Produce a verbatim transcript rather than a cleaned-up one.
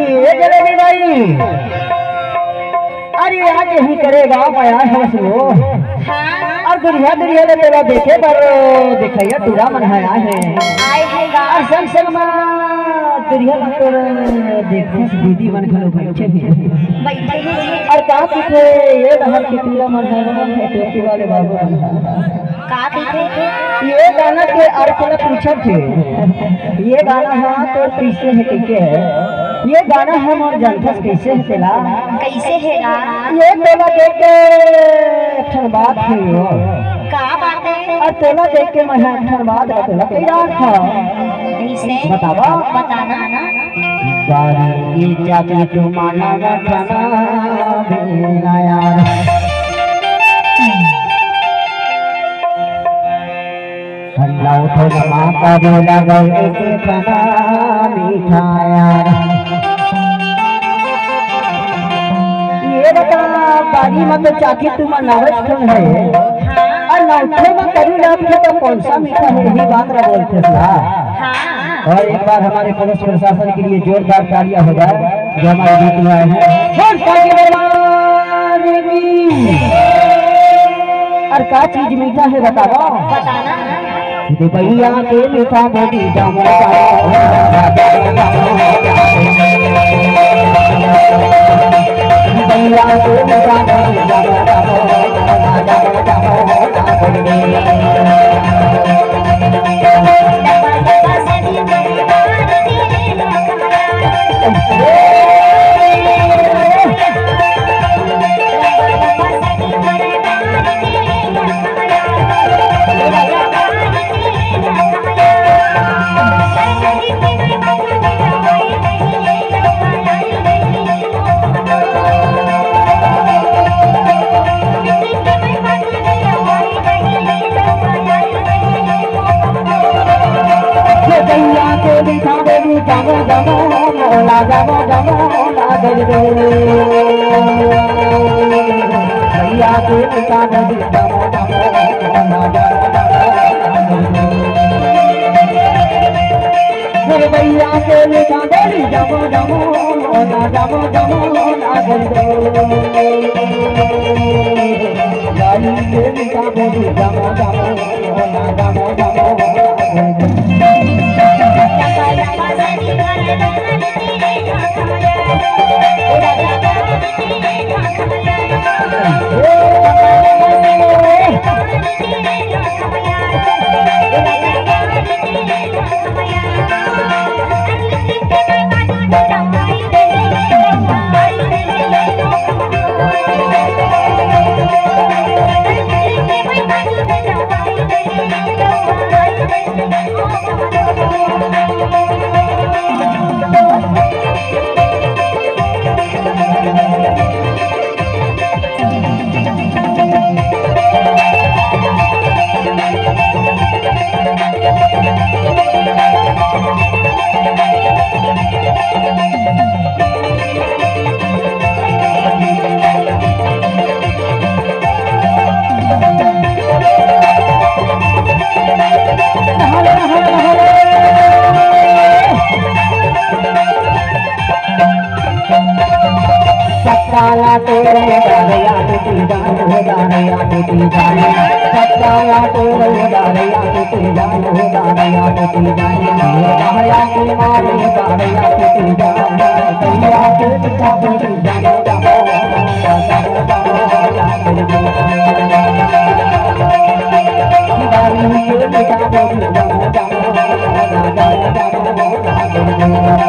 ये जलेबी बाई, अरे आज यही करेगा मया है वो। हाँ। अउ दुरिहा दुरिहा ले तेला देखे बर देखइया टूरा मन ह आए हे। आए हे गा। अउ संग संग म दुरिहा म तोर देखे दीदी मन घलो बइठे हे। बइठे हे। अउ का कहिथे, ये डहर के टूरा मन ह टोपी वाले बाबू मन ह। का कहिथे? ये गाना के अर्थ ल पूछत हे। ये गाना ह तोर कइसे हे कहिके हे। ये गाना ह मोर जानथस कइसे हे तेला? कइसे हे गा? ये तोला देख के एक ठन बात हे वो। का बात हे? अउ तोला देख के मैं एक ठन बात ला तोला कहि डारथंव। कइसे? बतावा। बताना ना। बारी इज्जत तू माना रखना बिना यार। नौ ठो जमा करे लगल एक तना मीठा यार। ये बता, बारी म तो चाकी तुमन नवच ठन हे। हाँ। अउ नौ ठो म करू लगथे त कोन सा मीठा हे, यही बात ला बोलथे ला। हाँ। अउ एक बार हमारे पुलिस प्रशासन के लिए जोरदार तालियां हो जाए, जो हमारे बीच में आए हैं। बोल साईं दरबार की। अउ का चीज मीठा हे बतावा? बताना। भैया के मीठा बोली जामो जामो। भैया के मीठा बोली जामो जामो। भैया के बिठा दे दू, जमो जमो मोला, जमो जमो ना दे दे। भैया के बिठा दे दू, जमो जमो मोला, जमो जमो ना दे दे। अरे भैया के बिठा दे दू, जमो जमो मोला, जमो जमो ना दे दे। गाड़ी के बिठा दे दू, जमो जमो सत्ताला तेरे दारया टूटी जान हो, दारया टूटी जान। सत्ताला तेरे दारया टूटी जान हो, दारया टूटी जान। दारया के मारे दारया टूटी जान। दैया के बिठा दे दू, जमो जमो। दारू के बिठा दे दू, जमो जमो।